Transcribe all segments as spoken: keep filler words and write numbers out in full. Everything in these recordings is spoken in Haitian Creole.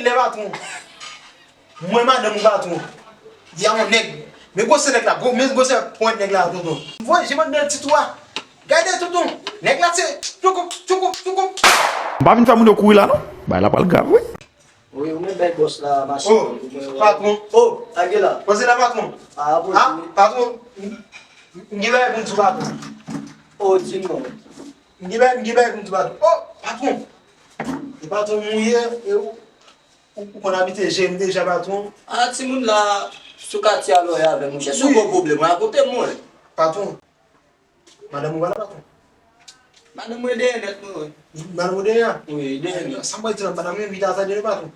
Lè patwon. Mwen madanm ou patwon. Y a yon nèg. Men gwosè nèg la, gwo, men gwosè pwent nèg la, tonton. Voye je m anndan tit ou a. Gade tonton, nèg la se tchoukou, tchoukou, tchoukou. M pa vin fè moun yo kouri la non. Bagay la pral grav wi. Wi, ou menm bay bòs la mache. Oh, patwon. Oh, Aguila. Pase la patwon. Ah, patwon. M gen bagay pou m di w patwon. Oh, di m non. M gen bagay, m gen bagay pou m di w patwon. Oh, patwon. E patwon mouye, e ou, ou, ou konn abitye jere m deja patwon. Ah, timoun la sou katye a lòyè avè m monchè. Si w gen yon pwoblèm, rakonte m mwen. Patwon. Madanm ou pa la patwon? Madanm mwen dèyè nèt mwen wi. Madanm ou dèyè? Wi, dèyè nèt. Sa m pral di la, madanm mwen vin atande nou patwon.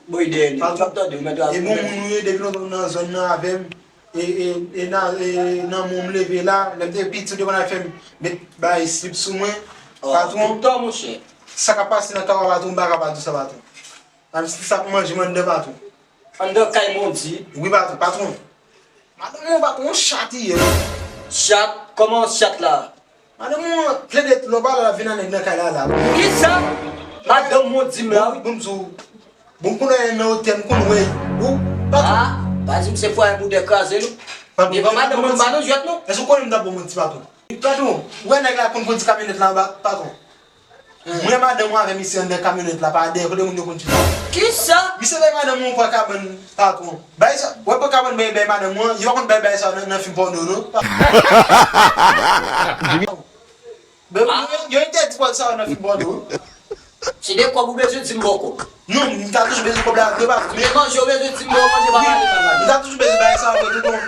Bon, li dèyè nèt. Patwon. M ap tande w, mèt. E bon moun ou ye, depi lontan ou nan zòn nan avè m. E, e, e nan, e nan men w m leve la, lè m te piti ou te konn al fè m met bay slip sou mwen. Oh, patwon. Tout tan monchè. Sa k ap pase nan kay ou a patwon, m pa ka pa di w sa patwon. Menm si sa pou manje m anndan patwon. Anndan kay Mondi. Wi patwon, patwon. Madanm mwen patwon chat li ye. Chat? Kòman chat la? Madanm mwen plede lè w pale la vin a nèg nan kay la la. Kisa? Madanm Mondi m la wi. Bon, bon, bon, bon, konnen nan otè m konn wè ou patwon. Ah, pa di m se fwaye boudè kraze nou. Patwon, devan madanm mwen m pa nan jwèt non. Èske ou konnen m t ap ba w manti patwon? Patwon, ou wè nèg la konn kondi kamyonèt la anba patwon. Mwen madanm mwen avè misye anndan kamyonèt la pa dèyè kote moun yo konn chita. Kisa? Misye bay madanm mwen pran kabann patwon. Bay sa, wè pran kabann bay bay madanm mwen, yo pa konn bay bay sa nan, nan fim pòno non. Yo, yo, yo entèdi pòno sa nan fim pòno. Si de kòb ou bezwen di m ba w kòb. Non, m ta toujou bezwen kòb la vre patwon. Men manje ou bezwen di m ba w manje pa pale mal la. M ta toujou bezwen bay sa vre tonton.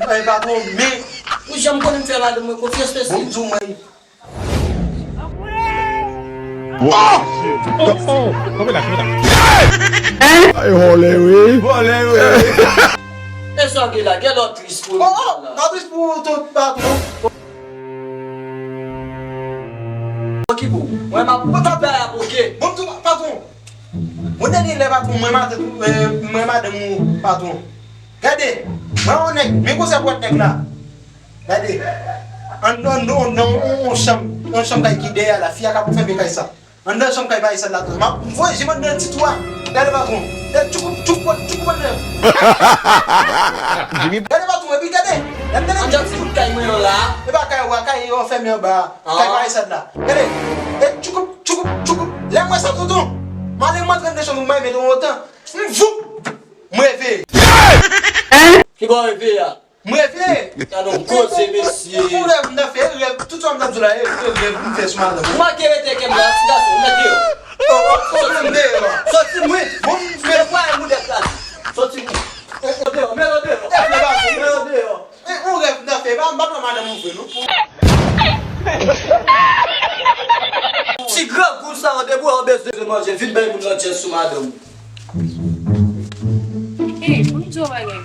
Bay patwon, men. Ou janm konnen m fè madanm mwen konfyans mesye. Bon, m di w mwen. Ay, vòlè wi. Vòlè wi. E sa w gen la, gen lòt tris pou nou la. Oh, oh, pa tris pou tout patwon. Bon, ki pou? Mwen m ap tout bay ap oke. Bon, m di w patwon. Bon, dènye lè patwon, mwen madanm, eh, mwen madanm ou patwon. Gade, mwen yon nèg, men konsa pou nèg la. Gade. An, an, an, an, yon chanm, yon chanm kay ki dèyè la, fi a ka pou fèmen kay sa. Anndan chanm kay Marisol la tou. M ap voye je m anndan ti twou a. Gade patwon. E tchoukou, tchoukou, tchoukou anndan. Gade patwon, epi gade. Gade, gade. Anndan ti bout kay mwen an la. E pa kay ou a, kay yo fèmen anba. Kay Marisol la. Gade. E tchoukou, tchoukou, tchoukou. Lè m wè sa tonton. M ale m antre anndan chanm mwen mete yon tan. M voup. M reve. Ki bò w reve a? M reve. Gade yon koze, mesye. Ou rèv m nan fè, rèv, tout sa m t ap di w la, e, e, rèv m fè sou madanm. Ou manke rete kè m la, ti gason, ou mèt deyò. Oh, oh, oh, m deyò. Soti mwen. Bon, m fè. Devwa e moudèt la. Soti mwen. Ou deyò, men ou deyò. E, men pa sou. Men ou deyò. E, ou rèv m nan fè, pa, m pa pran madanm ou vre, non. Ti grangou sa, ou debou, ou bezwen manje, vin bay moun nan djèz sou madanm ou. Ey, pou m di w bagay,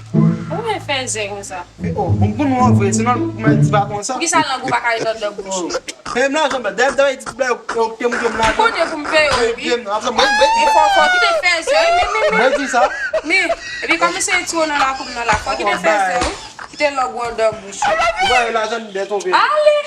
ou renmen fè zen konsa. Oh, bon, pou nou an vre, se nan pou mwen di pa konsa. Poukisa lang ou pa ka ret anndan bouch ou? Peye m lajan, bèt. Dayè, dayè, ti bèt, yo, yo, te moutre m lajan. Ou konnen pou m peye w, epi. Peye m nan. Apre, mwen, mwen, e fò, fò kite fè zen, wi, men, men, men. Mwen di sa. Men, epi kòm se ti w nan lakou m nan la, fò kite fè zen, wi. Kite lang ou anndan bouch ou. Ou ba yo lajan, dèt ou peye. Ale!